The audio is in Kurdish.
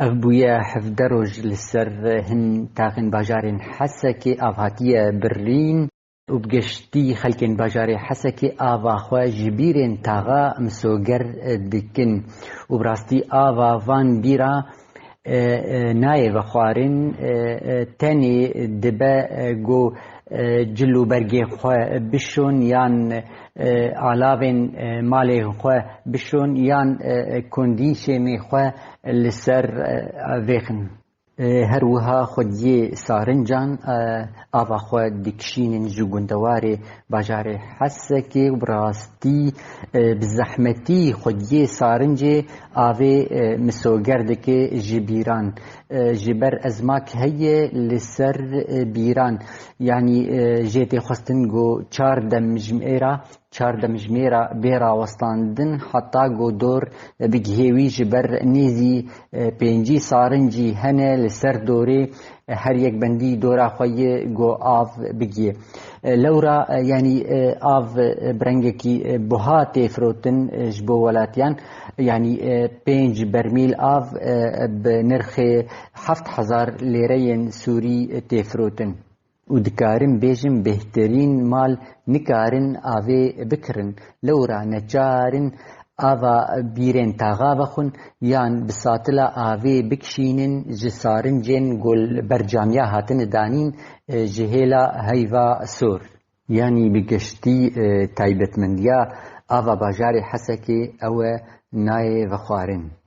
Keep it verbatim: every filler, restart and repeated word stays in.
Ev bûye hevdeh roj li ser hin taxên bajarên Hesekê av hatiye birîn û bi geştî xelkên bajarê Hesekê ava xwe ji bîrên taxa misoger dikin û bi rastî ava van bîra e, e, nayê vexwarin, e, e, tenê dibe, e, ku, e, cil û bergê xwe bişon yan, e, alavên, e, malê xwe bişon yan, e, e, kondîşênê xwe li ser, e, vêxin. E, her wiha xwediyê sarincan, e, ava xwe dikişînin ji gundewarê bajarê Hesekê û bi rastî, e, bi zehmetî xwediyê sarincê avê, e, misoger dike ji bîran. E, ji ber ezmak heye li ser, e, bîran. Yanî, e, jê tê xwestin ku çar demjimêra, çar demjimêra bê rawestandin heta ku dor bigihê wî ji ber nêzî, e, pêncî sarincî hene li ser dorê, e, her yek bendî dora xwe yê ku av bigihê. E, lewra, e, yanî, e, av, e, bi rengekî, e, buha tê firotin, e, ji bo welatiyan, yanî, e, pênc bermîl av, e, bi nirxê heft hezar lêreyên sûrî tê firotin. Û dikarim bêjim, bêhterîn mal nikarin avê bikirin. Lewra neçarin ava bîrên taxa vexwin yan bi satila avê bikişînin ji sarincên ku li ber camiya hatine danîn, e, ji hêla heyva sor. Yanî bi geştî, e, taybetmendiya ava bajarê Hesekê ew e nayê vexwarin.